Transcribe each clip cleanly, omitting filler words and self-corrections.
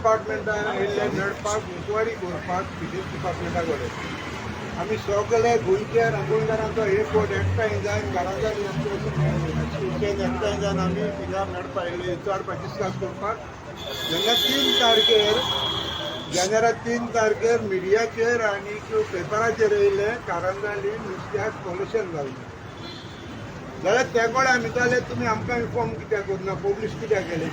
डिपार्टमेंटान येयल्ले मेळपाक, इन्क्वायरी करपाक फिशरीज डिपार्टमेंटा कडेन. आमी सगळे गोंयचे रांगोळकारांचो एकवट एकठांय जावन घरांजाली आमचे एकठांय जावन आमी हिंगा मेळपा आयिल्ले, विचारपाक, डिस्कस करपाक. जेन्ना 3 तारखेर, जानेरा 3 तारखेर मिडियाचेर आनी पेपराचेर येयले कारंजाली नुस्त्याक पॉल्युशन जालें जाल्यार ते कडेन आमी विचारलें, तुमी आमकां इन्फॉर्म कित्याक करुना, पब्लीश कित्याक केलें?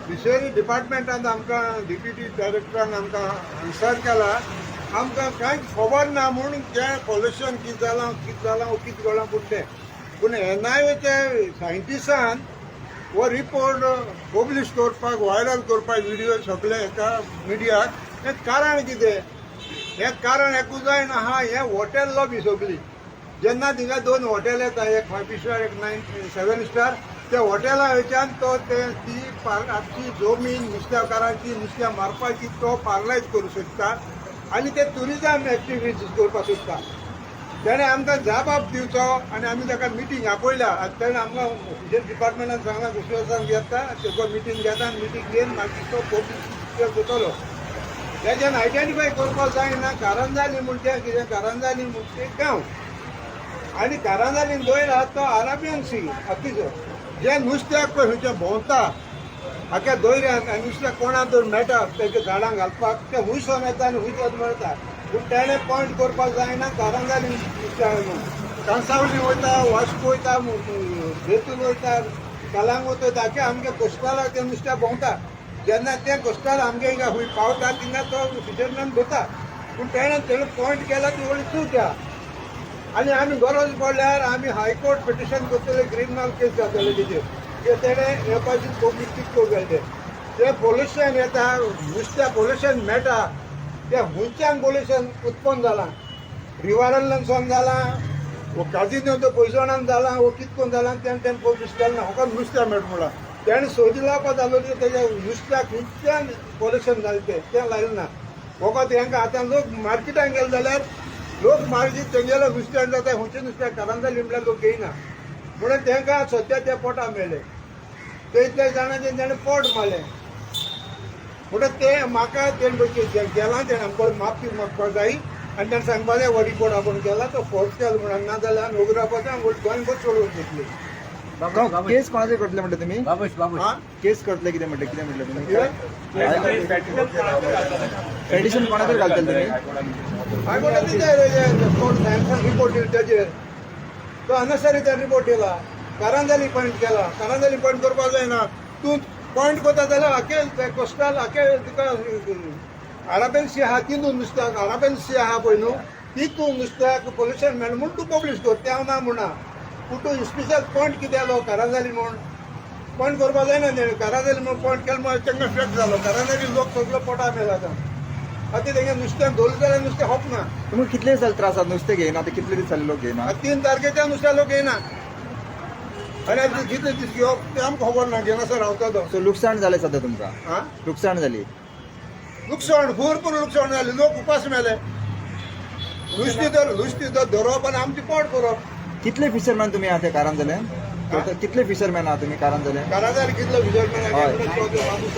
फिशरी डिपार्टमेंटान आमकां, डिप्युटी डायरेक्टरान आमकां आन्सर केला, आमकां कांयच खबर ना म्हूण तें पॉल्युशन कितें जालां, कितें जालां, कितें घडलां. पूण तें पूण एनआयएच्या सायंटिस्टान हो रिपोर्ट पब्लीश करपाक, व्हायरल करपाक व्हिडिओ सगळे एका मिडियाक, हें कारण कितें? हें कारण एकूच जायना आहा, हें हॉटेल लॉबी सगळी. जेन्ना थिंगा दोन हॉटेल येता, एक फायव स्टार, एक 9, 7 स्टार, त्या हॉटेला वयच्यान तो ते ती आमची जमीन नुस्त्याकारांची, नुस्त्या मारपाची तो पारलायज करूं शकता आनी ते टुरिजम एक्टिविटीज करपाक सोदता. तेणें आमकां जाबाब दिवचो आनी आमी ताका मिटींग आपयल्या आनी तेणें आमकां फिशरी डिपार्टमेंटान सांगलां, दुसऱ्या दिसान घेता तेका मिटींग घेता आनी मिटींग घेवन मागीर तो पब्लीक करतलो. तेज्यान आयडेंटिफाय करपाक जायना कारंजाली म्हणजे कितें. कारंजाली म्हणजे गांव आनी कारंजालीन दयर आहा तो अराबियन सी अतिशय. जे नुस्त्याक पळय खंयचें भोंवता आख्या दर्यांत आनी नुस्त्याक कोणा तर मेळटा तेजे झाडां घालपाक, ते हुंयसोन येता आनी हुंयसोन मेळटा. पूण तेणें पॉयंट करपाक जायना कारंजाली नुस्त्याक म्हणून. कांसावली वयता, वास्को वयता, बेतूल वयता, कलांगूट वयता, आख्या आमगे कोस्टालाक ते नुस्त्याक भोंवता. जेन्ना तें कोस्टाल आमगे हिंगा खूंय पावता, थिंगा तो फिशरमॅन धरता. पूण तेणें तेणें पॉयंट केला ती व्हडली चूक आहा आनी आमी गरज पडल्यार आमी हायकोर्ट पिटिशन करतले, क्रिमिनल केस जातले तेजेर की तेणें हे पासून पब्लीक कितको केलें. तें तें पोल्युशन येता, नुस्त्या पोल्युशन मेळटा, तें खंयच्यान पोल्युशन उत्पन्न जालां? रिवरांतल्यान जालां वो काजिनोच्या पयसणान जालां वो कितें करून जालां? तेणें तेणें पब्लीश केलें ना, फकत नुस्त्या मेळटा म्हणलां. तेणें सोदी लावपा जालो की तेजें नुस्त्याक खंयच्यान पोल्युशन जालें तें तें लायलें ना. फकत हेंकां आतां लोक मार्केटान गेले जाल्यार लोक मार्केट तेंगेलो नुस्त्यान जाता, खंयचें नुस्त्याक कारंजाली म्हणल्यार लोक घेयना. म्हणून तेंकां सद्या ते पोटा मेळ्ळे ते इतल्या जाणांचें तेणें पोट मारलें. म्हणटच ते म्हाका तेणें पळय गेला, तेणें आमकां माफी मागपाक जाय आनी तेणें सांगपा जाय हो रिपोर्ट आपूण केला तो फॉल्स केलो म्हणून. ना जाल्यार नोकरी रावपाचो, गोंयभर सोडून घेतली. केस कोणाचेर करतले म्हणटा तुमी? बाबूश, बाबूश. हा. केस करतले कितें म्हणटा, कितें म्हटलें तुमी? कितें? पेटिशन कोणाचेर घालतले तुमी? हायकोर्टान कोण सायन्सान रिपोर्ट दिलो तेजेर. तो अननेसरी त्याने रिपोर्ट दिला, कारांजाली पॉयंट केला. कारांजाली पॉयंट करपाक जायना. तूं पॉयंट करता जाल्यार आखे कोस्टल, आखे तुका अराबियन सी आहा तितून नुस्त्याक, अराबियन सी आहा पळय न्हू, तितून नुस्त्याक पोल्युशन मेळ्ळें म्हूण तूं पब्लीश कर, तें हांव ना म्हणना. पूण तूं स्पेशल पॉयंट कितें जालो कारांजाली म्हूण पॉयंट करपाक जायना तेणें. कारांजाली म्हूण पॉयंट केलो म्हूण तांकां इफेक्ट जालो. कारांजाली लोक सगलो पोटा मेला. आतां आतां तेंगे नुस्त्याक धरलें जाल्यार नुस्तें खपना. तुमकां कितले दीस जाले त्रास आसा, नुस्तें घेयना? आतां कितले दीस जाले लोक घेयना? आतां 3 तारखेच्या नुस्त्या लोक येयना आनी आतां कितले दीस घेवप तें आमकां खबर ना. घेनासर रावता तो. सो लुकसाण जालें सद्या तुमकां? आं. लुकसाण जाली? लुकसाण, भरपूर लुकसाण जालें. लोक उपास मेले. नुस्तें तर नुस्तें तर धरप आनी आमचें पोट भरप. कितले फिशरमॅन तुमी आहा ते कारंजाले? कितले फिशरमॅन आहा तुमी कारंजाले? कारांजाली कितलो फिशरमॅन?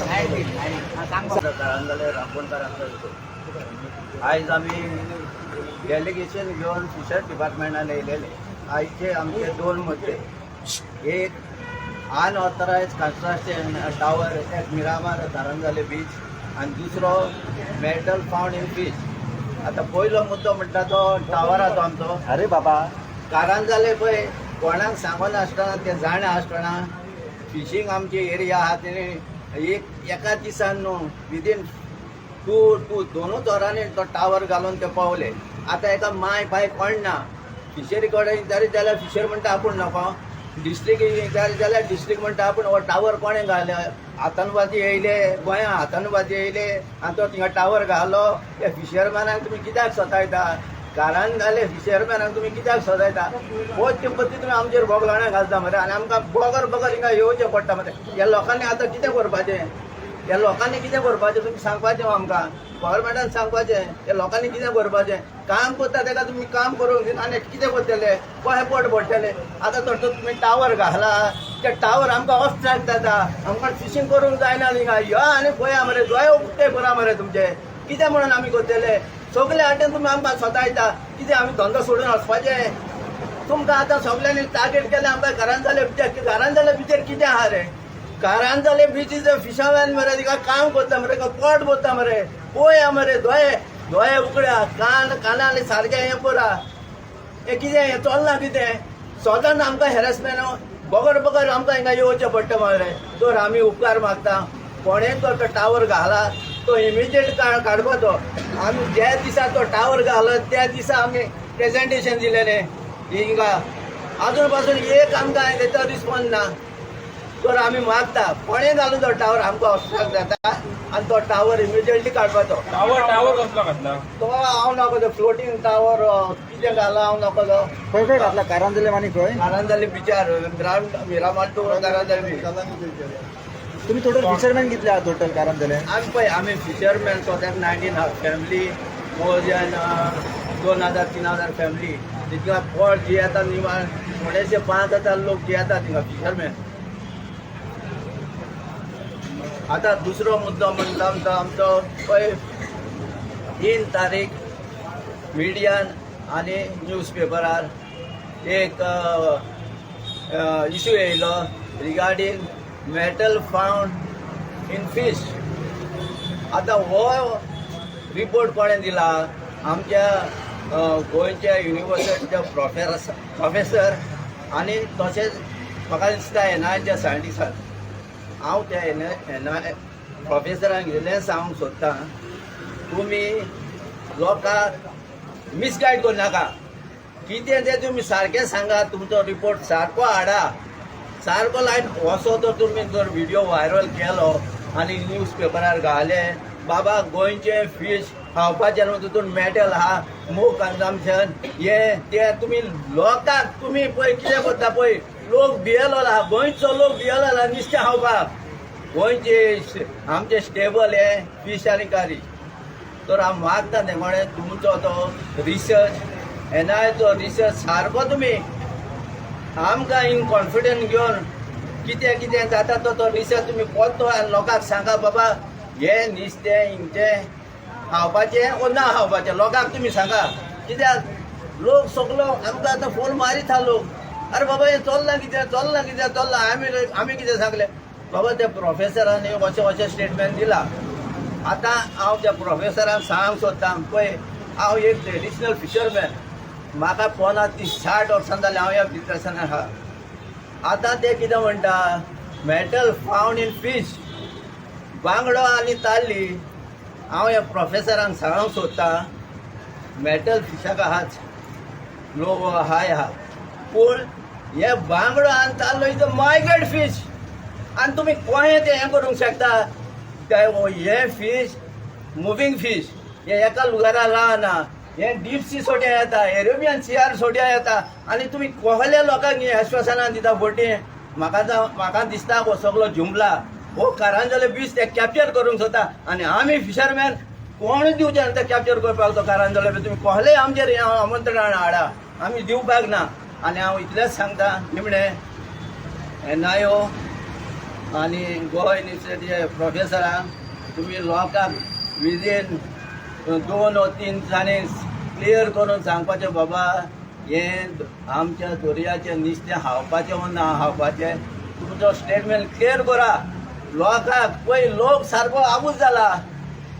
हय. कारंजाले रांपोणकारांचो. आयज आमी डेलिगेशन घेवन फिशर डिपार्टमेंटान येयलेले. आयचे आमचे दोन मुद्दे. एक, unauthorised construction tower at Miramar Karanzalem beach आनी दुसरो, मेटल फाउंड इन बीच. आतां पयलो मुद्दो म्हणटा तो टावराचो आमचो. अरे बाबा. कारंजाले पळय, कोणाक सांगनासतना, ते जाणा आसतना फिशींग आमची एरिया आहा, तेणी एक एका दिसान न्हू, विदीन टू टू दोनूच वरांनी तो टावर घालून ते पावले. आतां एका माय पाय कोण ना. फिशरी कडेन विचारीत जाल्यार फिशर म्हणटा आपूण नको. डिस्ट्रिक्ट विचारीत जाल्यार डिस्ट्रिक्ट म्हणटा आपूण. हो टावर कोणें घाले? आतंकवादी येयले गोंया, आतंकवादी येयले आनी तो थिंगा टावर घालो. त्या फिशरमॅनाक तुमी कित्याक सतायता? कारंजाले फिशरमॅनाक तुमी कित्याक सतायता? पोचचे पद्दती तुमी आमचेर बोगलाणें घालता मरे आनी आमकां बगर बगर हिंगा येवचें पडटा मरे. ह्या लोकांनी आतां कितें करपाचें? ह्या लोकांनी कितें करपाचें तुमी सांगपाचें आमकां, गव्हर्मेंटान सांगपाचें ह्या लोकांनी कितें करपाचें. काम करता तेका तुमी काम करूंक दिना आनी कितें करतले, कशें पोट भरतले? आतां तर तुमी टावर घाला, ते टावर आमकां ऑबस्ट्रक्ट जाता, आमकां फिशींग करूंक जायना थिंगा. यो आनी पळया मरे, दोळे उक्ते करा मरे तुमचे, कितें म्हणून आमी करतले? सगळे वाटेन तुमी आमकां सतायता. कितें आमी धंदो सोडून वचपाचें? तुमकां आतां सगळ्यांनी टार्गेट केलें आमकां. कारांजाले बिचार, कारांजाले बिचेर कितें आहा रे? कारांजाले बीच is a fisherman मरे, तिका काम करता मरे, पोट भरता मरे. पळया मरे, दोळे दोळे उकड्या, कान कानार सारकें हें करा. हें कितें हें चल्लां कितें? सदांच आमकां हॅरेसमेंट, बगर बगर आमकां हिंगा येवचें पडटा मरे. तर आमी उपकार मागता, कोणें तो टावर घाला तो इमिजिएट काडपाचो. आमी ज्या दिसा तो टावर घाला त्या दिसा आमी प्रेजेंटेशन दिलेलें हिंगा, अजून पासून एक आमकां तेचो रिस्पॉन्स ना. तर आमी मागता, कोणें घालून तो टावर आमकां ऑबस्ट्रक्ट जाता आनी तो टावर इमिजिएटली काडपाचो. टावर टावर कसलो घातला? तो हांव नाका, तो फ्लोटींग टावर कितें घाला हांव नाका तो. खंय खंय घातला कारांजले आनी खंय? कारांजाली बिचार, मिरामार टू कारांजाली बीच. तुम्ही टोटल फिशरमॅन कितले आहात टोटल कारांजले? आमी पळय, आमी फिशरमॅन स्वताक 19 फॅमिली, मोर दॅन 2000 3000 फॅमिली. तितका पोट जियेता निवार थोडेशे 5000 लोक जियेता थिंगा फिशरमॅन. आतां दुसरो मुद्दो म्हणटा आमचो, आमचो पळय 3 तारीख मिडियान आनी न्यूज पेपरार एक इशू येयलो regarding metal found in fish. आतां हो रिपोर्ट कोणें दिला? आमच्या गोंयच्या युनिवर्सिटीच्या प्रोफेसर आनी तशेंच म्हाका दिसता एनआयच्या सायंटिस्टान. हांव त्या एन I प्रोफेसरांक इतलें सांगूंक सोदतां, तुमी लोकांक मिसगायड करनाका. कितें तें तुमी सारकें सांगा, तुमचो रिपोर्ट सारको हाडा, सारको लायन. असो तर तुमी जर व्हिडियो व्हायरल केलो आनी न्यूज पेपरार घाले, बाबा गोंयचे फीश खावपाचें न्हू, तितून मेटल आहा, मोर कन्जम्पशन हे ते, तुमी लोकांक तुमी पळय कितें करता पळय. लोक भियेलो आहा, गोंयचो लोक भियेलो आहा नुस्तें खावपाक. गोंयचे आमचे स्टेबल हे फीश आनी कारी. तर हांव मागता तें कोणें तुमचो तो रिसर्च, एनआयचो रिसर्च सारको तुमी आमकां इन कॉन्फिडन्स घेवन कितें कितें जाता तो तो रिसर्च तुमी परतो आनी लोकांक सांगा, बाबा हे नुस्तें हिंगचें खावपाचें वो ना खावपाचें, लोकांक तुमी सांगा. कित्याक लोक सगलो आमकां आतां फोन मारीत आहा लोक, अरे बाबा हें चल्लां कितें, चल्लां कितें चल्लां. आमी आमी कितें सांगलें, बाबा त्या प्रोफेसरान अशें अशें स्टेटमेंट दिलां. आतां हांव त्या प्रोफेसरांक सांगूंक सोदतां, पळय हांव एक ट्रेडिशनल फिशरमॅन, म्हाका 50 30 60 वर्सां जालीं हांव ह्या बिजनसान आहा. आतां ते कितें म्हणटा, मेटल फावंड इन फीश, बांगडो आनी ताल्ली. हांव ह्या प्रोफेसरांक सांगूंक सोदतां, मेटल फिशाक आहाच, लो हाय आहा, पूण हे बांगडो आनी ताल्लो is a migrate fish आनी तुमी कशें तें हें करूंक शकता? ते हे फीश मुवींग फीश, हे एका लुगारा रावना, हे डीप सी सोड्या येता, एरेबियन सियार सोड्या येता आनी तुमी कहल्या लोकांक हे आश्वासनां दिता फटी. म्हाका म्हाका दिसता हो सगलो जुमला, हो कारांजले बीच ते कॅप्चर करूंक सोदता आनी आमी फिशरमॅन कोणूच दिवचे ना ते कॅप्चर करपाक तो कारांजले बीच. तुमी कहले आमचेर हें आमंत्रण हाडा, आमी दिवपाक ना. आनी हांव इतलेंच सांगता निमणें, एनआयओ आनी गोवा युनिवर्सिटीचे प्रोफेसरांक, तुमी लोकांक विदीन 2 वा 3 दिसांनी क्लियर करून सांगपाचें, बाबा हें आमच्या दर्याचें नुस्तें खावपाचें वो ना खावपाचें, तुमचो स्टेटमेंट क्लियर करा लोकांक. पळय लोक सारको आबूज जाला,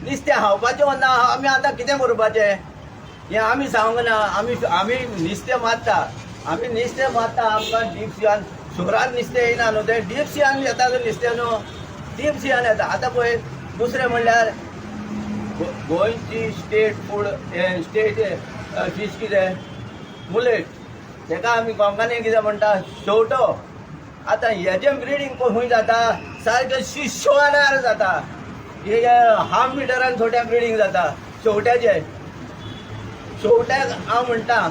नुस्तें खावपाचें वो ना, आमी आतां कितें करपाचें हें आमी सांगूंक ना. आमी आमी नुस्तें मारता, आमी नुस्तें मारता, आमकां डीप सियान शुगरान नुस्तें येयना न्हू, तें डीप सियान येता तें नुस्तें न्हू, डीप सियान येता. आतां पळय दुसरें म्हणल्यार गोंयची स्टेट फूड, स्टेट फीश कितें? मुलेट. तेका आमी कोंकणी कितें म्हणटा? शेवटो. आतां हेजें ब्रिडींग खंय जाता? सारकें शिशोनार जाता, हे हाफ मिटरान थोड्या ब्रिडींग जाता शेवट्याचें. शेवट्याक हांव म्हणटा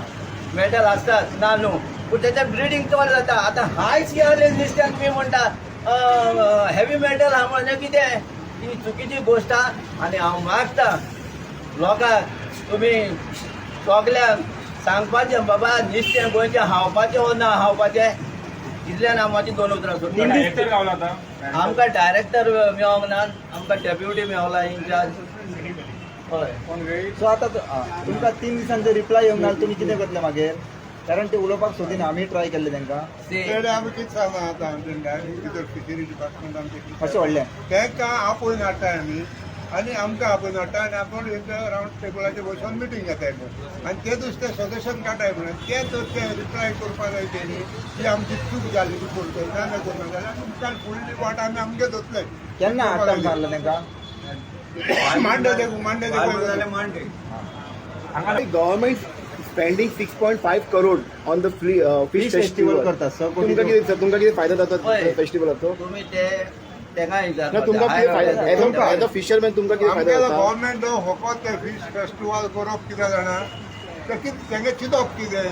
मेटल आसतात ना न्हू, पूण तेचें ब्रिडींग चड जाता. आतां हाय सियार नुस्त्याक तुमी म्हणटा हेवी मेटल आहा म्हणजे कितें? ही चुकीची गोश्ट आहा. आनी हांव मागता लोकांक, तुमी सगल्यांक सांगपाचें, बाबा नुस्तें गोंयचें खावपाचें वो ना खावपाचें. इतल्यान हांव म्हाजी दोन उतरां सोडटा. डायरेक्टर गावला आता? आमकां डायरेक्टर मेवोंक ना, आमकां डेप्युटी मेवला इन्चार्ज. हय. सो आतां तुमकां 3 दिसांचे रिप्लाय येवंक ना, तुमी कितें करतले मागीर? कारण ते उलोवपाक सोदिना. आमी ट्राय केल्ले तांकां. तेणे आमी कितें सांगलां आतां, आमचे भितर फिशरी डिपार्टमेंट आमचें मातशें व्हडलें. तांकां आपोवन हाडटाय आमी आनी आमकां आपोवन हाडटा आनी आपूण एक रावंड टेबलाचेर बसून मिटींग घेताय म्हणून, आनी ते दुसरे सजेशन काडटाय म्हणून. ते तर ते रिप्लाय करपा जाय तेणी की आमची चूक जाली ती कोण करना ना करना जाल्यार मुखार फुडली वाट आमी आमगे धरतले. केन्ना हाडटा सांगलें तांकां? मांडे देखून, मांडे देखून. मांडे. Government spending 6.5 crore on the free fish fish festival festival. करता, 6 कोटी. तुमकां कितें दिसता, तुमकां कितें फायदो जाता हय. फेस्टिवलाचो? तुमी ते तेंका ना, तुमकां कितें फायदो एज अ फिशरमॅन, तुमकां कितें फायदो आमगेलो जाता? गव्हर्मेंट फकत ते फीश फेस्टिवल करप कितें जाणा, ते कितें तेंगे चिंतप कितें,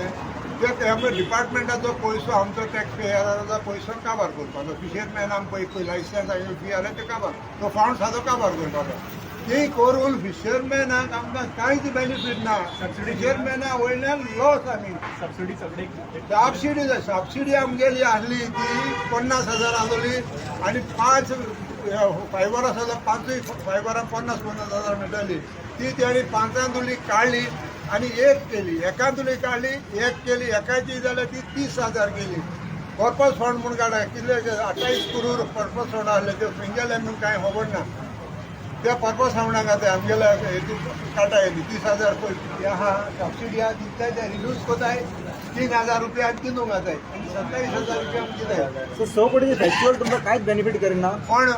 ते आमच्या डिपार्टमेंटाचो पयसो, आमचो टॅक्स पेयराचो पयसो काबार करपाचो. फिशरमॅन आम पळय पळय लायसन्स आनी फी जाल्यार ते काबार, तो फंड सादो काबार करपाचो. ती करून फिशरमॅनाक आमकां कांयच बेनिफीट ना. फिशरमॅना वयल्यान लॉस आमी. सबसिडी सगळी. सबसिडी जाय. सबसिडी आमगेली आसली ती 50,000 आसली आनी पांच फायबर आसा जाल्यार पांचूय फायबरां 50-50 हजार मेळटाली. ती तेणी पांचांतुली काडली आनी एक केली, एकांतुली काडली एक केली, एकाची जाल्यार ती 30,000 केली. पर्पज फंड म्हूण काडा, कितले 28 करोड पर्पज फंड आसले, ते खंय गेले म्हूण कांय खबर ना. ते पर्पज फंडाक आतां आमगेल्या हेतून काडटा येयली 30,000 पयशे आहा, सबसिडी आहा तितले ते रिड्यूस कोताय 3,000 रुपया आनी तिनूंक जाताय आनी 27,000 रुपया आमकां दिताय. सो 6 कोटीचे फेस्टिवल तुमकां कांयच बेनिफीट करिना? कोण?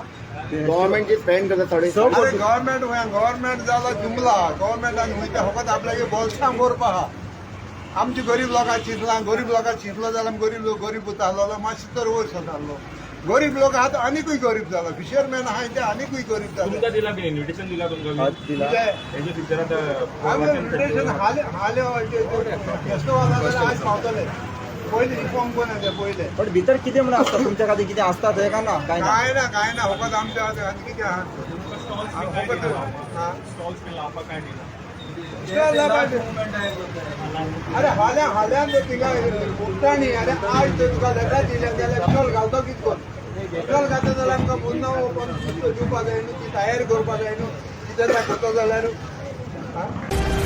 गव्हर्मेंट जे स्पेंड करता साडे स अरे गव्हर्मेंट, गव्हर्मेंट जाला जुमला. गव्हर्मेंटान खंय ते फकत आपल्यागे बोल्सां भरपा आहा. आमची गरीब लोकां चिंतलां, गरीब लोकां चिंतलो जाल्यार आमी गरीब लोक गरीब उरतालो, मातशें तर वयर सरतालो. गरीब लोक आतां आनीकूय गरीब जाला, फिशरमॅन आहाय ते आनीकूय गरीब जाले. तुमकां दिला बीन इन्व्हिटेशन दिला तुमकां हय, बीन? दिला. हेजे फिचर आता. आमी इन्विटेशन हाले हाले फेस्टिवल आज पावतले, पयलीं इन्फॉर्म कोण ते पयले. बट भितर कितें म्हणून आसता तुमच्या खातीर, कितें आसता थंय काय ना, काय ना? काय ना, काय ना, फकत आमच्या आनी कितें आहा फकत हा. स्टॉल्स बीन लावपाक काय दिला? स्टॉल लावपाक. अरे फाल्यां, फाल्यां जर थिंगा उठता न्ही, अरे आज जर तुका लेटर दिलें जाल्यार स्टॉल घालतो कितें कोन्न? स्टॉल घातलो जाल्यार आमकां मुन्ना वचून दिवपा जाय न्हू, ती तयारी करपा जाय न्हू, कितें करता जाल्यार. आं.